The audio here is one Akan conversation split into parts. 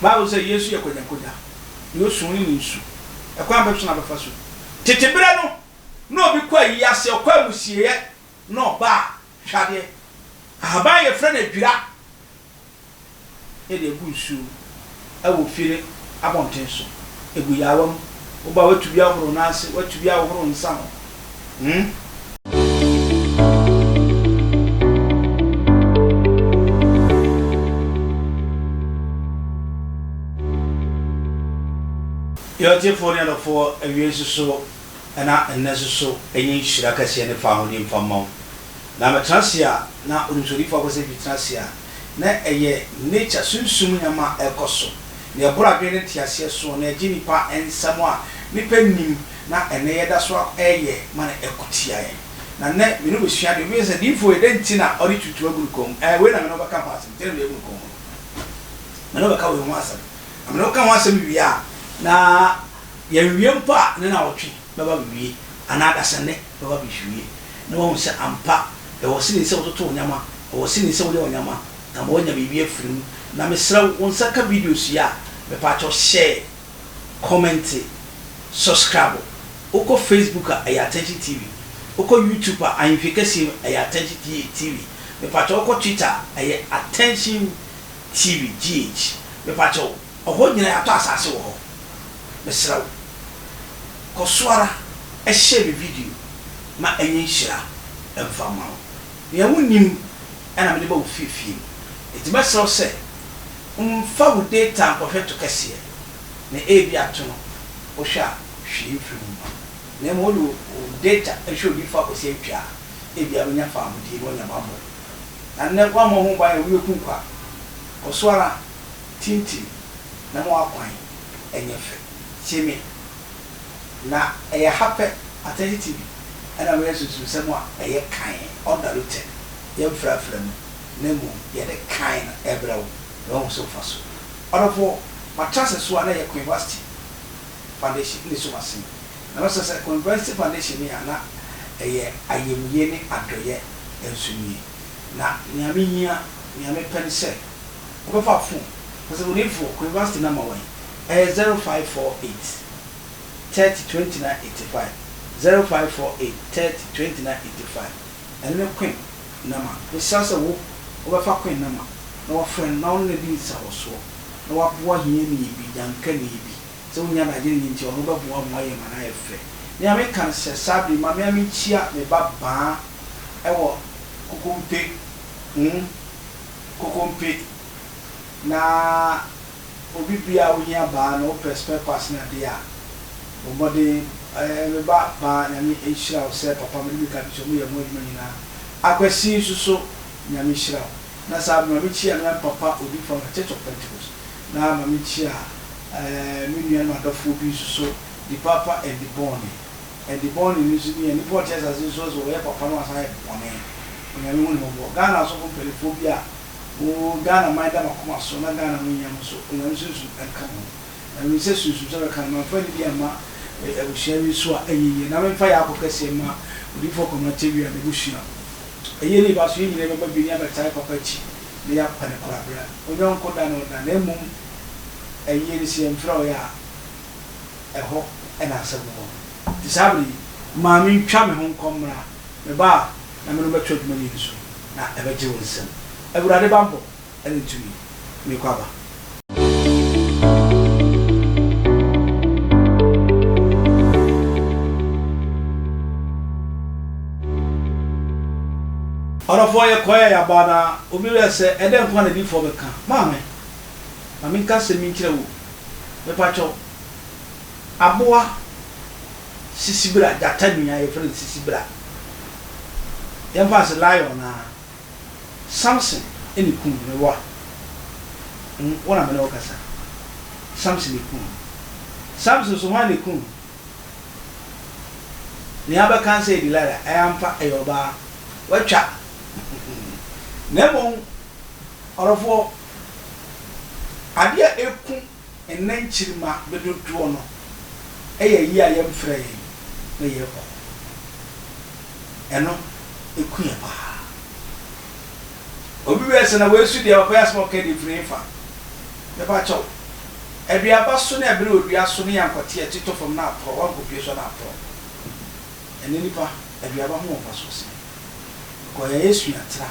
Bible sɛ Yesu yɛ kwagyakogya, nea osu ne ne nsu. Ɛkwan bɛn so na bɛfa so? Tete berɛ no, na obi kɔ ayi ase, ɔkɔ amusieɛ na ɔba a, hwɛ adeɛ, ahaban a yɛfrɛ no adwira na yɛde agu nsuo mu wɔ fie no abɔnten so, ɛgu yaawa mu. Woba a, woatu bi ahohoro wo nan ase, woatu bi ahohoro wo nsa ho. Hmm. Yɛn atiefoɔ ne adɔfoɔ, awiei nso so na ɛnnɛ nso so ɛnyɛ nhyira kɛseɛ ne fawohodie mfa mma wo. Na metena ase a, na wonim sɛ odiyifoɔ Akwasi Antwi tena ase a, na ɛyɛ nature, sunsum nneɛma a ɛrekɔ so, nea ɛboro adwene ne nteaseɛ soɔ, nea ɛgye nnipa nsam a nnipa nnim, na ɛnnɛ yɛda so ara reyɛ ma no ɛko tia yɛn. Na nnɛ me ne wo bɛsua adeɛ. Obi bɛsɛ sɛ, Diyifoɔ yi, dɛn nti na ɔde tutu agu ne kɔn mu? Ɛɛ, wei na me ne wo bɛka ho asɛm, nti na mede agu ne kɔn mu no. Me ne wo bɛka wei ho asɛm. Na me ne wo ka ho asɛm wie a, na yɛnwie mpo a, ne nnawɔtwe bɛba abɛwie, anaa adasannɛ bɛba abɛwie, na woahu sɛ ampa, ɛwɔ sene sɛ wototo wo nneɛma, ɛwɔ sene sɛ woyɛ wo nneɛma, na ama woanya biribi afiri mu. Na mesrɛ wo, wo nsa ka videos yi a, mepaakyɛw share, kɔmɛnte, subscribe. Wokɔ Facebook a, ɛyɛ Attention TV. Wokɔ YouTube a, Ahemfie Kɛseɛ mu, ɛyɛ Attention TV. Mepaakyɛw wokɔ Twitter a, ɛyɛ Attention TV GH. Mepaakyɛw, ɛhɔ nyinaa yɛatɔ asase wɔ hɔ. Mesrɛ wo, kɔ so ara share me video ma ɛnyɛ nhyira mfa mma wo. Nea wunnim na mede ba wo fie fie mu. Enti mɛsrɛ wo sɛ mfa wo data nkɔhwɛ to kɛseɛ, na ebia to no wohwɛ a hwee mfiri mu mma. Na mmom wode wo data hwɛ odiyifo Akwasi Antwi a, ebia wobɛnya fawohodie na woanya bammɔ. Na nnɛ woammɔ ho ban a wobɛku nkwa. Kɔ so ara tintim na ma w'akwan nyɛ fɛ. Tie me, na ɛyɛ ha pɛ, Atɛnkye TV, na meyɛ sunsumsɛm a ɛyɛ kann, undiluted, yɛmfrafra mu, na mmom yɛde kann no rebrɛ wo na woahu so mfaso. Ɔdɔfoɔ, matra ase so a na ɛyɛ Queen Vasti Foundation na ɛsɔ m'asene. Na mɛsrɛ sɛ Queen Vasti Foundation ni a na ɛyɛ ayamye ne adɔeɛ nso nie. Na nea mehia, nea mepɛ ne sɛ wobɛfa phone, na sɛ odiyifoɔ, Queen Vasti number wɔ he? Ɛyɛ 0548 30 29 85, 0548 30 29 85. Ɛno ne Queen number. Mesrɛ wo sɛ wo, wobɛfa Queen number na woafrɛ no na wo ne no adi nsawɔsoɔ na waboa hiani bi, gyankani bi. Sɛ wonnya adagye no nti ɔno bɛboa mo ayɛ ma no ayɛ fɛ. Nea meka ne sɛ saa bere yi ma me ara menkyia me ba baa wɔ Kokompe, hmm, Kokompe, na obi bia a wohia baa no wopɛ spare parts ne adeɛ a, bɔ mmɔden eh, me ba baa Nyame nhyira wo sɛ papa mede mika bi so moyɛ mo adwuma nyinaa. Akwasi nso so Nyame nhyira wo. Na saa bere ma menkyia me ara me papa Odifo Anka Church of Pentecost. Na ma menkyia eh, me nuanom adɔfoɔ bi nso so, di papa and di bɔne. And di bɔne no nso ni a, nnipa a wɔte asase yi so sɛ wɔyɛ papa na wɔasan ayɛ bɔne. Onyame hu ne mmɔbɔ. Ghana asɔfo mpanimfoɔ bi a mo Ghana man da m'akoma so na Ghana ho hia mo nso, Onyame sunsum nka mo ho. Na menim sɛ sunsum sɛ bɛka no, mamfa anidie amma abusua bi nso a ɛnyɛ yie. Na memfa yɛ akɔ kɛseɛ mma Odiyifoɔ Kwamina Tewia n'abusua. Ɛyie ne ba so, yɛn nyinaa bɛba bi ne abɛtae papa akyi na yɛapa no korabrɛ. Onyɔnko da na ɔda, na mmom ayie no sɛ yɛmfrɛ wo yɛ a, ɛhɔ na asɛm no wɔ. Nti saa bere yi, ma mentwa me ho nkɔ mmra, meba a, na me ne wo bɛto adwuma no yi so, na ɛbɛgye wo nsam. Awurade bammɔ ne tumi. Merekɔ aba. Ɔdɔfoɔ yɛkɔɛ a yɛaba na obi reyɛ sɛ ɛdɛn nko ara na adiyifoɔ bɛka? Maame, ma menka asɛm bi nkyerɛ wo o, mepakyɛw, aboa sisibra, gyata nua, yɛfrɛ no sisibra, yɛmfa no sɛ lion a, Samson na ekum no, meboa? Wo na me ne wo kasa. Samson na ekum no. Samson nso, hwan na ekum no? Nea abɛka ne sɛ Delilah, ɛyɛ ampa, ɛyɛ ɔbaa. Watwa. Na mmom, ɔdɔfoɔ, adeɛ a ɛku nnɛ nkyirimma dodoɔ no yɛ ayi a yɛmfrɛ yɛn na yɛkɔ. Ɛno, ɛku yɛn paa. Obi bɛyɛ sɛ na wei nso deɛ papa yi asɛm a ɔka yi deɛ ɛfiri hefa? Mepa kyɛw. Aduaba so ne ɛbere wɔ dua so ne yankɔteɛ ɛte tɔ fam na aporɔ, wankɔpue so a na aporɔ. Ɛnnɛ nnipa, aduaba ho wɔ mfasoɔ sɛn? Kɔ yɛn sua tra.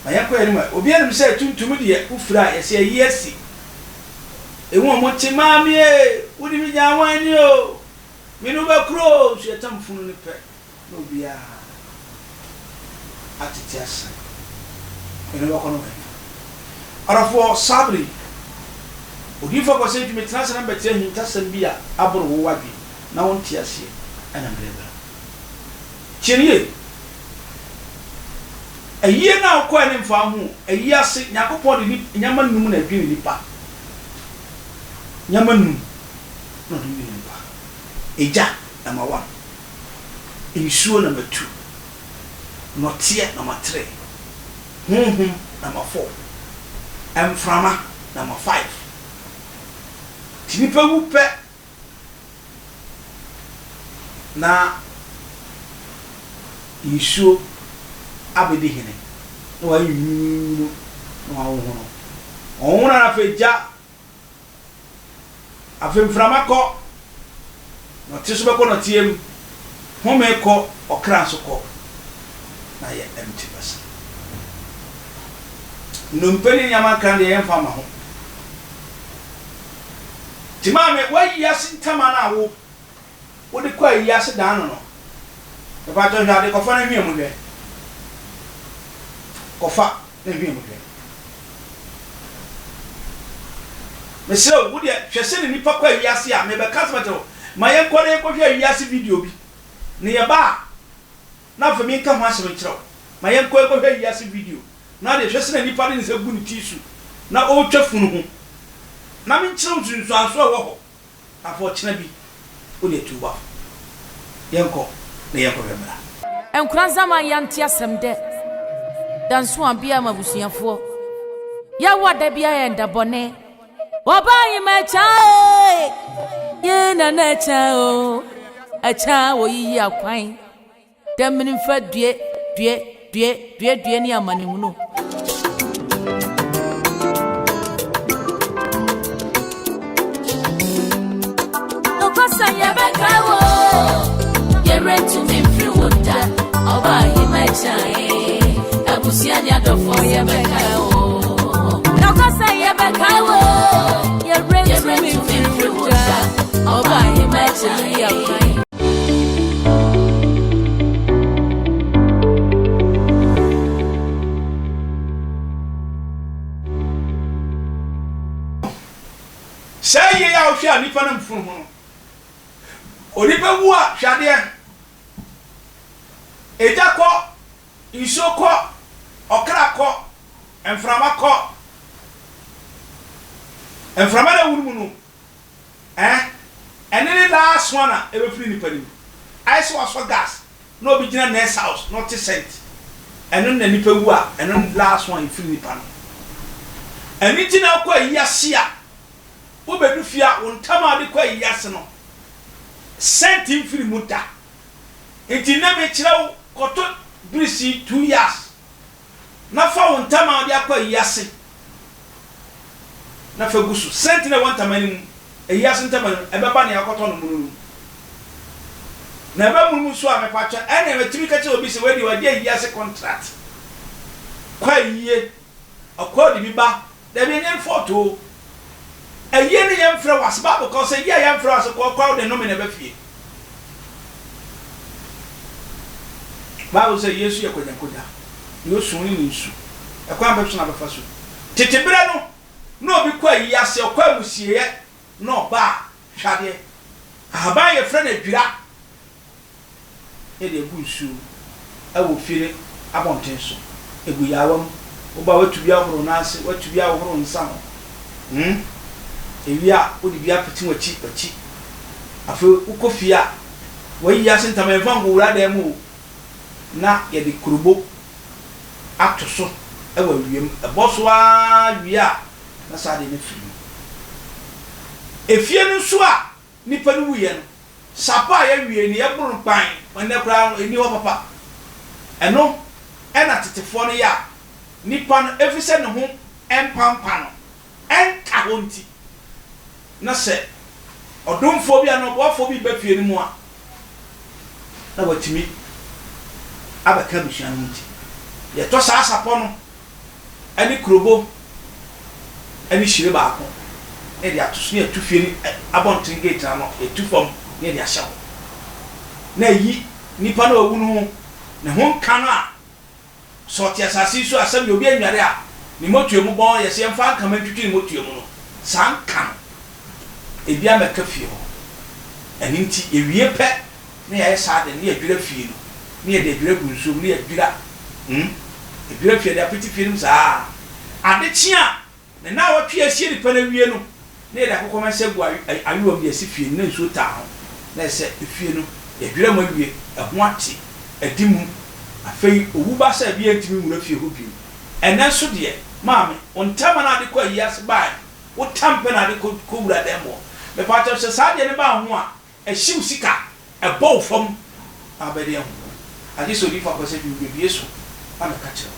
Ma yɛnkɔ yɛn anim ɛ. Obiara nim sɛ tuntum deɛ wofira a yɛse ayi asi. Ehu ɔmo kye maame ee, wode me gyaa wan ni oo, me ne wo bɛkoro oo, nso yɛtam funu no pɛ na obiara atete asan. Me ne wo bɛkɔ no wɔ hefa? Ɔdɔfoɔ, saa bere yi, Odiyifoɔ Kwasi Antwi metena ase na mebɛte ahintasɛm bi a aboro wo w'adwene na wonte aseɛ ɛna mede rebrɛ wo. Tie no yie. Ayie no a wokɔɛ no mfa wo ho o. Ayie ase, Nyankopɔn de nip, nneɛma num na ɛdwene nipa. Nneɛma num na ɔde nwene nipa. Egya, number one. Nsuo, number two. Nɔteɛ, number three. Honhom, number four. Mframa, number five. Nti nipa wu pɛ, na nsuo abɛdi hene, na wayɛ nwununwunu, na wahohono. Ɔhohono a na afei gya, afei mframa kɔ, nɔte nso bɛkɔ nɔteɛ mu, home kɔ, ɔkra nso kɔ, na ayɛ empty vessel. Nnompe ne nneɛma nkra deɛ yɛmfa mma ho. Nti maame, woayi ase ntama no a wo wode kɔ ayi ase dan no no, mepakyɛw hwɛ ade, kɔfa na hwia mu hwɛ. Kɔfa na hwia mu hwɛ. Mesrɛ wo, wo deɛ hwɛ sɛdeɛ nnipa kɔ ayi ase a, mebɛka asɛm akyerɛ wo. Ma yɛnkɔ na yɛnkɔhwɛ ayi ase video bi, na yɛba a, Na afei menka ho asɛm nkyerɛ wo. Ma yɛnkɔ nkɔhwɛ wiase video no ade. Hwɛ sɛnea nipa de ne nsa gu ne ti so na ɔretwa funu ho. Na menkyerɛ wo nsunsuanso a ɛwɔ hɔ. Na afei ɔkyena bi wode atu wo ba fo. Yɛnkɔ na yɛnkɔhwɛ mmra. Nkoranza ma yɛante asɛm dɛ danso a bia ma abusuafoɔ yɛwɔ da bia yɛ nda bɔne Ɔbaa yi ma ɛkya ee yee nana ɛkya o ɛkya wɔyiyi akwan. Dɛ mene mfa due, due, due, due, due ne amanehunu. Nokwasɛm yɛbɛkae wo, yɛrentumi mfiri wo da. Ɔbaa ahema akyae, abusua ne adɔfo yɛbɛkae wo. Nokwasɛm yɛbɛkae wo, yɛrentumi mfiri wo da. Ɔbaa ahema akyae. Saa yie a wohwɛ a nipa nam funu ho no, onipa wu a hwɛ adeɛ, egya kɔ, nsuo kɔ, ɔkra kɔ, mframa kɔ. Mframa na ɛwɔ no mu no, Eh, ɛne ne last one a ɛbɛfiri nipa no mu. Ayɛ sɛ wasɔ gas na obi gyina nurse house na ɔte scent. Ɛno na nipa wu a, ɛno ne last one ɛfiri nipa no. Ɛno nti na wokɔ ayi ase a, wobɛdu fie a, wo ntam a wode kɔ ayi ase no, scent mfiri mu da. Nti nnɛ mekyerɛ wo, kɔtɔ birisi 2 yards na fa wo ntama a wode akɔ ayi ase na fa gu so. Sɛnti na ɛwɔ ntama no mu, ayi ase ntama no mu, ɛbɛba nea wokɔtɔ no mono no mu. Na ɛba mono mu nso a, mepakyɛ, ɛnna matumi ka kyerɛ obi sɛ, wei deɛ wagye ayi ase contract. Kɔ ayie, ɔkɔ ɔde bi ba, dabi ɛnyɛ mfɔɔto o. Ayie no yɛmfrɛ wo ase, Bible ka sɛ yie a yɛmfrɛ wo ase kɔ, kɔ a wode nnome na ɛba fie. Bible sɛ Yesu yɛ kɔgyankɔgya, nea osu ne ne nsu. Ɛkwan bɛn so na bɛfa so? Tete berɛ no, na obi kɔ ayi ase, ɔkɔ amusieɛ na ɔba a, hwɛ adeɛ, ahaban a yɛfrɛ no adwira na yɛde agu nsuo wɔ fie no abɔnten so, ɛgu yaawa mu. Woba a, woatu bi ahohoro wo nan ase, woatu bi ahohoro wo nsa ho. Hmm? Ewie a, wode bi apete w'akyi, w'akyi. Afei wokɔ fie a, wɔayiyi ase ntama, yɛmfa nkowura dan mu o, na yɛde kurobo ato so wɔ awia mu. Ɛbɔ so ara wie a, na saa adeɛ no afiri mu. Efie no nso a nipa no wuiɛ no, sapɔ a yɛawie no, yɛboro no kpan, ɛnnɛ koraa no, ɛnni hɔ papa. Ɛno na tetefoɔ no yɛ a, nipa no, ɛfiri sɛ ne ho mpampa no, ɛnka hɔ nti. Na sɛ ɔdomfoɔ bi anaa ɔboafoɔ bi ba fie no mu a, na watumi abɛka abusua no ho nti, yɛtɔ saa sapɔ no ne kurobo ne hyire baako na yɛde ato so na yɛatu fie no abɔnten gate no ano, yɛtu fam na yɛde ahyɛ hɔ. Na ayi nipa no a wawu no ho ne ho nka no a Sɛ ɔte asase yi so a, sɛdeɛ obi annware a ne mmɔtoa mu bɔn yɛ sɛ yɛmfa nkama ntwitwi ne mmɔtoa mu no, saa nka no, ebi ammɛka fie hɔ. Ɛno nti, yɛwie pɛ na yɛayɛ saa ade no, na yɛadwira fie no, na yɛde adwira agu nsuo mu, na yɛadwira, hmm, yɛadwira fie, yɛde apete fie no mu saa ara. Ade kye a, Ne nnawɔtwe a asie nipa no awie no, na yɛde akokɔmansa agu ayowa mu de asi fie no, na nsuo taa ho. Na ɛsɛ sɛ efie no, yɛdwira mu awie, ɛho ate, adi mu. Afei owu ba sɛ ebia ɛntumi nwura fie hɔ bio. Ɛnnɛ nso deɛ, maame, wo ntama no a wode kɔ ayi ase baeɛ no, wo tam pɛ na wode kɔ kɔwura dan mu hɔ. Mepaakyɛw, sɛ saa adeɛ no ba wo ho a, Ɛhyew sika, ɛbɔ wo fam na wobɛde ahu. Agye sɛ odiyifo akɔ sɛ dwumadie so na mɛka kyerɛ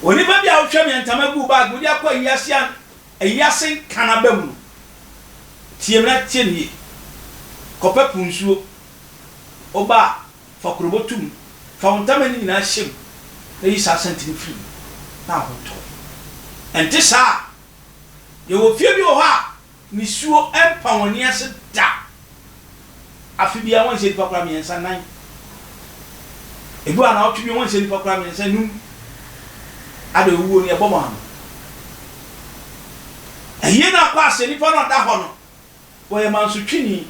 wo. Onipa bi a wohwɛ me ntama gu wo bag wode akɔ ayi ase a ayi ase nka no aba mu no, tie me na tie me yie. Kɔpɛ po nsuo, woba a fa kurobo to mu, fa wo ntama no nyinaa hyɛ mu na yi saa sɛnti no firi mu na wo ho ntɔ wo. Ɛnte saa a, yɛwɔ fie bi wɔ hɔ a Nisuo mpa wɔn ani ase da. Afe biara wɔnhyɛ nnipa koraa miɛnsa, nan. Ebi wɔ hɔ a naawɔtwe biara wɔnhyɛ nnipa koraa miɛnsa, num. Ada owuo no yɛbɔ mo ano. Ayie no akɔ ase, nipa no a ɔda hɔ no, wɔyɛ mansotweni.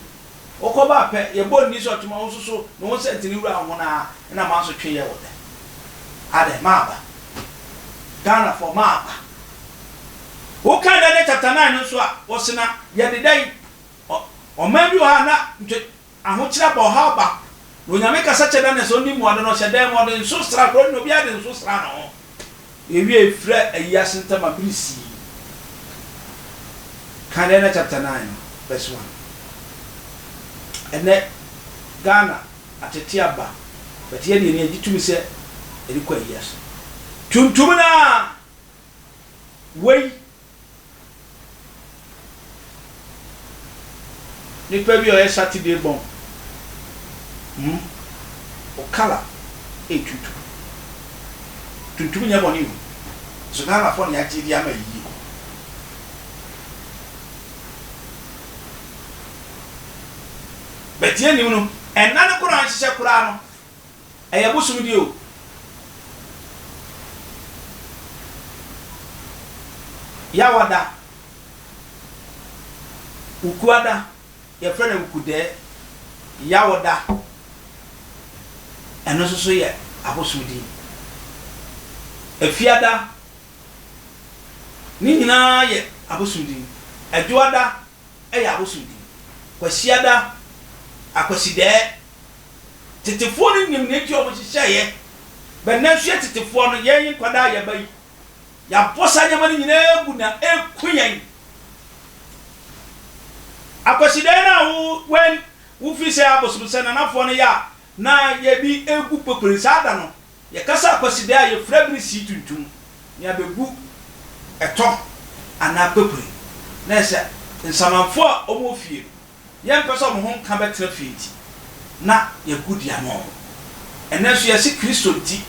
Wokɔ ba pɛ, yɛbɔ nni sɛ ɔtwema wo nso so ne wo nsɛntene wura wo ho no ara na mansotwe yɛ wo dɛ. Adɛn, maaba. Ghanafoɔ, maaba. Wokan Daniel chapter 9 no nso a, wɔse na yɛde dɛn? Ɔ, ɔman bi wɔ hɔ a na ntwe, ahokyere aba, ɔhaw aba. Na Onyame kasa kyerɛ Daniel sɛ ɔnni mmuada na ɔhyɛ dan mu, ɔde nso sra kuro no na obiara de nso sra ne ho. Yɛwiei frɛ ayi ase ntɛm a bere sii. Kan Daniel chapter 9 no verse 1. Ɛnnɛ, Ghana atete aba, but yɛn deɛ yɛn ani gye tumi sɛ yɛde kɔ ayi ase. Tuntum no ara. Wei, nipa bi a ɔyɛ Saturday born, hmm, wo colour yɛ tuntum. Tuntum nyɛ bɔne o, nso Ghanafoɔ na yɛagye de ama yie. But yɛnnim no, ɛnna no koraa nhyehyɛ koraa no, Ɛyɛ bosom deɛ o. Yawada, Wukuada, yɛfrɛ no Wukudɛɛ, Yawoda, ɛno nso so yɛ abosom din. Afiada, ne nyinaa yɛ abosom din. Adwoada yɛ abosom din. Kwasiada, Akwasidɛɛ. Tetefoɔ no nim nea enti a wɔhyehyɛeɛ, but nanso yɛ tetefoɔ no, yɛn nkwadaa a yɛaba yi, yɛabɔ saa nneɛma no nyinaa agu na ɛreku yɛn. Akwasidae no a wo wɛn wofiri sɛ abosom sɛ nanafoɔ no yɛ a na yɛbi egu kpokpori saa da no, yɛkasa akwasidae a yɛfira bere sii tuntum na yɛabɛgu ɛtɔ anaa kpokpori na ɛsɛ nsamanfoɔ a wɔwɔ fie no. Yɛmpɛ sɛ wɔn ho nka bɛtena fie nti, na yɛagu de ama wɔn. Ɛnnɛ nso yɛse Kristo nti,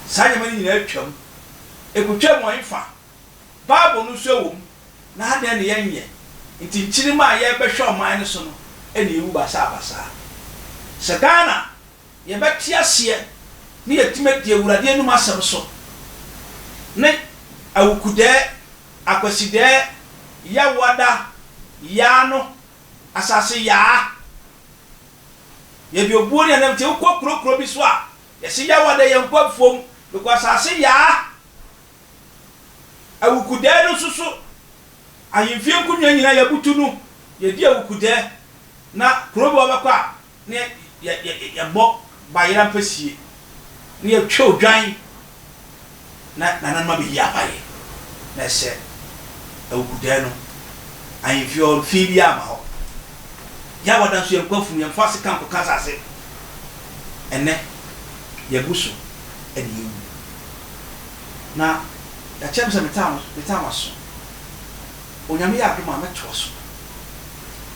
saa nneɛma no nyinaa atwam. Ɛkɔtwaam wɔ hefa? Bible no nso wɔ mu, na adɛn na yɛnyɛ? Nti nkyirimma a yɛrebɛhwɛ ɔman no so no na ɛwu basaabasaa. Sɛ Ghana yɛbɛte aseɛ na yɛatumi adi Awurade anom asɛm so ne awukudɛɛ, akwasidɛɛ, yawoada, yaano, asase yaa. Yɛde obuo ne anam nti wokɔ kuro kuro bi so a, yɛse yawoada yɛnkɔ afuom because asase yaa. Awukudɛɛ no nso so, ahemfie nkonnwa nyinaa yɛabutu no, yɛdi awukudɛɛ na kuro bi wobɛkɔ a, ne yɛ yɛ yɛbɔ bayerɛ ampesie, ne yɛtwa odwan na nananom abɛyi abayɛ na ɛsɛ awukudaa no ahemfie hɔ fi biara mma hɔ. Yawada nso yɛnkɔ afunu, yɛmfa sika nkɔka asase. Ɛnnɛ yɛabu so na yɛwu. Na yɛakyerɛ me sɛ metaa metaa m'aso. Onyame yɛ adom a, mɛtoa so.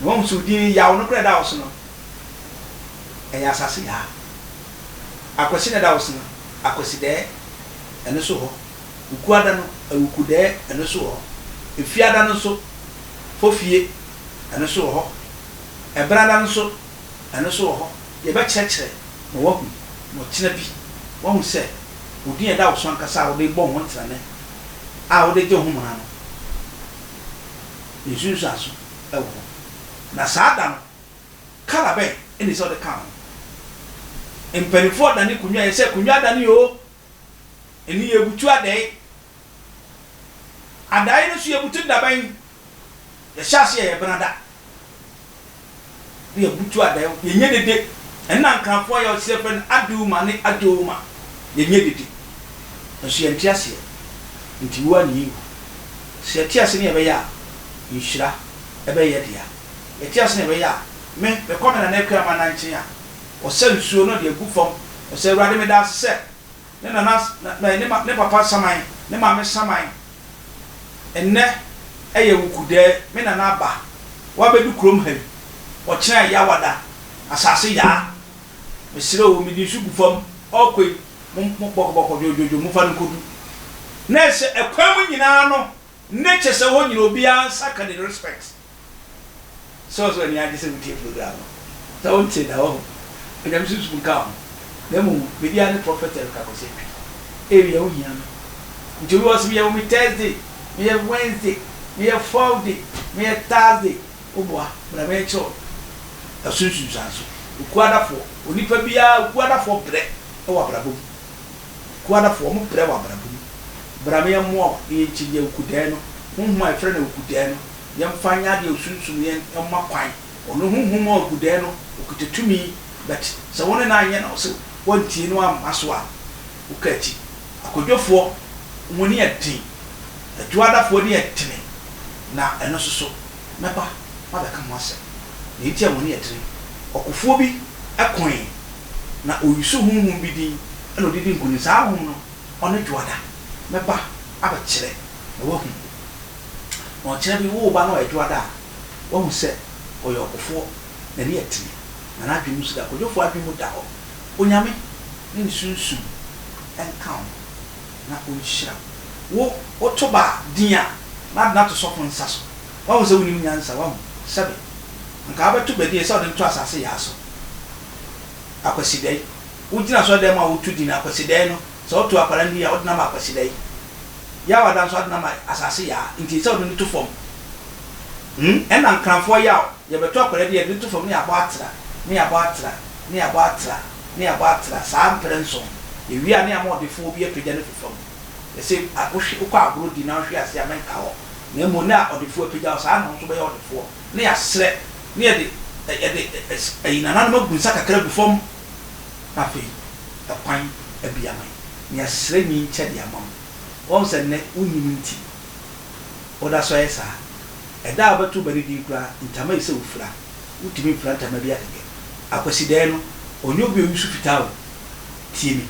Na woahu sɛ wo din yaw no koraa a ɛda wo so no, ɛyɛ asase yaa. Akwasi na ɛda wo so no, Akwasidɛɛ, ɛno nso wɔ hɔ. Wukuada no, Awukudɛɛ, ɛno nso wɔ hɔ. Efiada no nso, Fofie, ɛno nso wɔ hɔ. Ɛbenada no nso, ɛno nso wɔ hɔ. Yɛbɛkyerɛkyerɛ ma woahu, na ɔkyena bi, woahu sɛ wo din a ɛda wo so ankasa a wode bɔ wo ho ntenane a wode gye wo ho mmara no, ne nsunsuanso wɔ hɔ. Na saa da no, kala bɛn na ɛsɛ sɛ wode ka ho? Mpanimfoɔ dane konwa, ɛyɛ sɛ konwa dane oo, ɛnni yɛbutu adɛe. Adae no nso yɛbutu no dabɛn? Yɛhyɛ ase yɛ yɛbenada. Ne yɛbutu adae, yɛnyɛ dede. Ɛnna Nkranfoɔ yɛ ɔseɛ frɛ no Adouma ne Adouma. Yɛnyɛ dede. Nso yɛnte aseɛ. Nti wu a ne yɛnwu. Sɛ yɛte ase ne yɛbɛyɛ a, nhyira ɛbɛyɛ yɛ dea. Yɛte ase ne yɛbɛyɛ a, me, mekɔ me Nana Akua Amana nkyɛn a, ɔsa nsuo na ɔde agu fam. Ɔsɛ Awurade meda ase sɛ ne nana, ne, ne papa saman, ne maame saman. Ɛnnɛ yɛ Wukudɛɛ, me nana aba, wabɛdu kurom ha yi, ɔkyena yɛ Yawada, asase yaa. Mesrɛ o, mede nsu gu fam, ɔɔkɔ yi, mo, mo, bɔkɔbɔkɔ, dwodwodwo, momfa no nkɔdu. Na ɛsɛ ɛkwan mu nyinaa no, nature sɛ hɔ nyina obiara nsa ka ne respect. Sɛ ɔsɛ w'ani agye sɛ wotie program no. Sɛ wontee da, wahu. Onyame sunsum nka wo ho. Na mmom me din ara ne Prophet Eric Akwasi Antwi. Ewia wo hia me. Nti obi wɔ hɔ ɔse meyɛ wo me Thursday, meyɛ Wednesday, meyɛ Fourday, meyɛ Thursday. Woboa, bra ma yɛnkyerɛ wo ɛso nsunsuanso. Okuadafoɔ, onipa biara okuadafoɔ brɛ wɔ abrabɔ mu. Okuadafoɔ, wɔn brɛ wɔ abrabɔ mu. Bra ma yɛmmoa wo na yɛnkyiri yɛ okudɛɛ no, honhom a yɛfrɛ no okudɛɛ no. Yɛmfa nyɛ adeɛ osunsum yɛn mma kwan ɔno honhom a ɔgu dɛɛ no ɔkita tumi but sɛ wo ne no anyɛ na ɔse wantie na wamma so a woka akyi. Akwadwofoɔ wɔn ani yɛ den, adwoadafoɔ ani yɛ dene na ɛno nso so mɛba mabɛka ho asɛm. Deɛ nti a wɔn ani yɛ dene, ɔkofoɔ bi koe na ɔyusu honhom bi din na ɔde di nkonim, saa honhom no ɔne dwoada, mɛba abɛkyerɛ na woahu. Na ɔkyena bi woo ba no a ɛdwoada a, wahu sɛ ɔyɛ ɔkofoɔ, n'ani yɛ tene, na n'adwene mu nso da. Kwadwofoɔ adwene mu da hɔ. Onyame ne ne sunsum nka wo ho na ɔnhyira wo. Wo, woto ba a, din a, na ade no ato sɔfo nsa so. Wahu sɛ wonim nyansa, wahu. Sɛbe, anka wobɛto ba din a, ɛsɛ sɛ wode no to asase yaa so. Akwasidɛe, wogyina asɔredan mu a woto din Akwasidɛe no, sɛ woto akwadaa no din a, wode no ama Akwasidɛe. Yaw ada nso adena ma asase yaa nti ɛsɛ wode no to fam hmm ɛna nkranfoɔ yaw yɛbɛto akwadaa bi yɛde no to fam ne yɛabɔ atra ne yɛabɔ atra ne yɛabɔ atra ne yɛabɔ atra saa mprɛ nson yɛwie a ne yɛama ɔdefoɔ bi apagya no afi fam yɛse wohwe wokɔ agorɔ di na wohwe ase a mɛnka hɔ na mmom ne a ɔdefoɔ apagya wo saa na wo nso bɛyɛ ɔdefoɔ ne yɛasrɛ ne yɛde yɛde ayi nananom agu nsa kakra agu fam na afei ɛkwan abi ama yɛn na yɛasrɛ nyinkyɛ de ama mo. Woahu sɛ nnɛ wonnim nti woda so yɛ saa. Ɛda a wobɛto wo ba no din koraa, ntama a ɛsɛ sɛ wofira, wontumi mfira ntama biara kɛkɛ. Akwasidɛɛ no, ɔnyɛ obi a ɔyi so fitaa o. Tie me.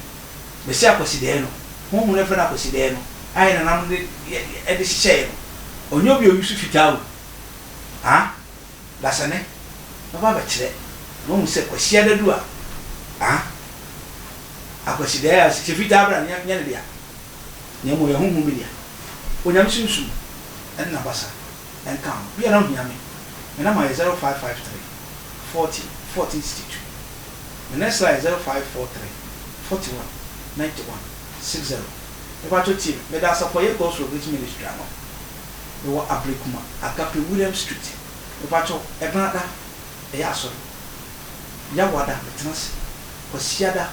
Mese akwasidɛɛ no, honhom no a yɛfrɛ no akwasidɛɛ no a yɛn nananom de de hyehyɛeɛ no, ɔnyɛ obi a ɔyi so fitaa o. Ah, Dasani, mɛba abɛkyerɛ na woahu sɛ Kwasiada du a, ah, Akwasidɛɛ a hyɛ fitaa bra no nyɛ ne dea, na mmom ɛyɛ honhom bi dea. Onyame Sunsum ne N'abasa nka ho. Bia na wohia me, me number yɛ 0553 40 14 62. Me next line yɛ 0543 41 91 60. Mepakyɛw tie me, meda Asafo a ɛyɛ God's Revelation Ministry ano. Mewɔ Ablekuma, Agape William Street. Mepakyɛw, Ɛbenada ɛyɛ asɔre. Yawada metena ase. Kwasiada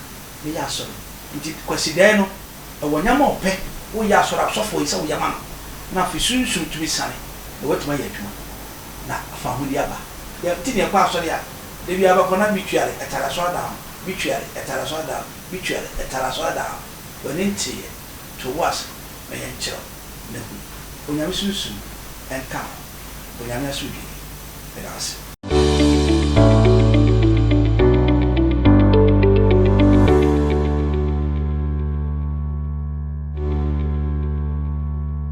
meyɛ asɔre. Nti Kwasidɛɛ no ɛwɔ nyama a ɔpɛ woyɛ asɔre a ɔsɔfoɔ yi sɛ woyɛ ma no na afei sunsum tumi sane na watumi ayɛ adwuma na fahodie aba. Yɛ nti na yɛkɔ asɔre a da biara bɛkɔ na mituare ɛtare asɔredan ho, mituare ɛtare asɔredan ho, mituare ɛtare asɔredan ho. W'ani nteeɛ, to wo bo ase ma yɛnkyerɛ wo na hu. Onyame sunsum nka wo ho. Onyame asomdwie. Meda wo ase.